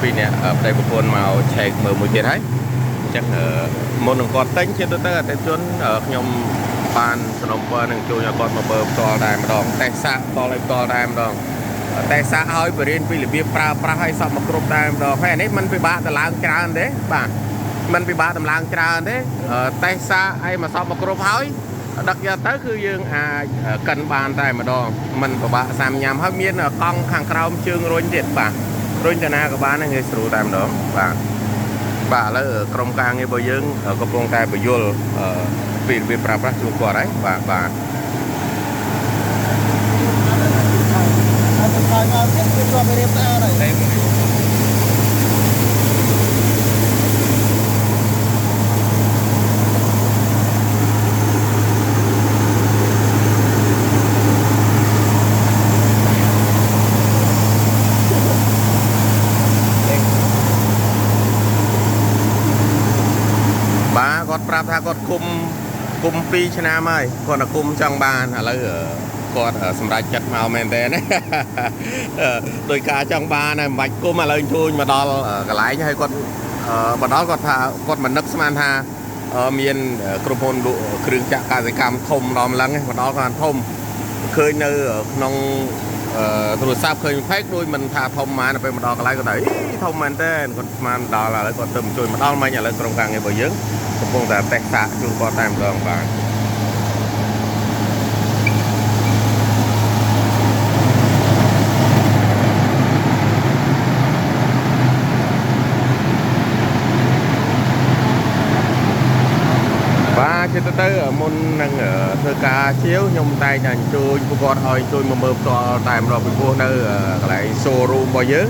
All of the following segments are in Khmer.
ពីរអ្នកប្តីប្រពន្ធមកឆែកមើលមួយទៀតហើយអញ្ចឹងមុននឹងគាត់ទិញជាទូទៅអតិថិជនខ្ញុំបានសំណូមពរនឹងជួយឲ្យគាត់មកមើលផ្ទាល់តែម្ដងតេស្តសាកផ្ទាល់ឲ្យផ្ទាល់តែម្ដងតេស្តសាកឲ្យបរៀនពីរបៀបប្រើប្រាស់ឲ្យសពមកគ្រប់តែម្ដងហើយអានេះมันពិបាកតឡើងច្រើនទេបាទมันពិបាកតម្លើងច្រើនទេតេស្តសាកឲ្យមកសពមកគ្រប់ហើយដឹកយកទៅគឺយើងអាចកិនបានតែម្ដងมันពិបាកសាំញ៉ាំហើយមានកង់ខាងក្រោមជើងរុញទៀតបាទរុញទៅណាក៏បានដែរងាយស្រួលតែម្ដងបាទបាទឥឡូវក្រុមការងាររបស់យើងកំពុងតែបញ្យល់ពីរបៀបប្រើប្រាស់ជួនគាត់ហើយបាទបាទ ហើយទៅក្រោយមកទៀតវាជាប់រៀបស្អាតហើយ បាទគាត់ប្រាប់ថាគាត់គុំគុំ2ឆ្នាំហើយគាត់តែគុំចង់បានឥឡូវគាត់សម្រេចចិត្តមកមែនតើណាដោយការចង់បានហើយមិនបាច់គុំឥឡូវជួយមកដល់កន្លែងហើយគាត់មកដល់គាត់ថាគាត់មិននឹកស្មានថាមានក្រុមហ៊ុនលក់គ្រឿងចក្រកសិកម្មធំដល់ម្លឹងមកដល់គាត់ធំឃើញនៅក្នុងទូរស័ព្ទឃើញផេកដូចមិនថាធំហ្មងទៅពេលមកដល់កន្លែងគាត់ថាអីធំមែនតើគាត់ស្មានដល់ឥឡូវគាត់ទៅជួយមកដល់មិញឥឡូវក្រុមការងាររបស់យើងកំពុងតែតេស្តសាកជូនគាត់តែម្ដងបាទបាទជាទៅទៅមុននឹងធ្វើការជាវខ្ញុំតែងតែអញ្ជើញពួកគាត់ឲ្យជួយមកមើលផ្ទាល់តែម្ដងពីព្រោះនៅកន្លែង showroom របស់យើង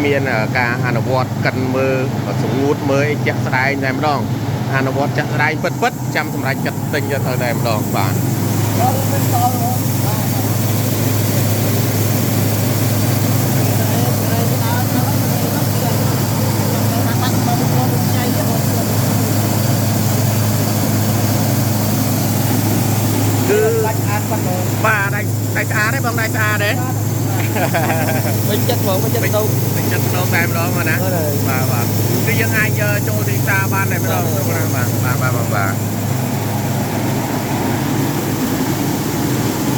មានការអនុវត្តកិនមើលស្ងួតមើលអីជាក់ស្ដែងតែម្ដងអនុវត្តជាក់ស្ដែងពិតពិតចាំសម្រេចចិត្តទិញយកទៅតែម្ដងបាទ ដល់មិនដល់ហ្មងបាទ គឺ ដាច់អាតបាត់ហ្មង បាទដាច់ដាច់ស្អាតទេបងដាច់ស្អាតទេ វិញចិត្តហ្មងវិញចិត្តទៅ ពេញចិត្តស្នូតែម្ដងមកណាបាទបាទគឺយើងអាចចូលទីផ្សារបានតែម្ដងបាទបាទបាទបាទបាទ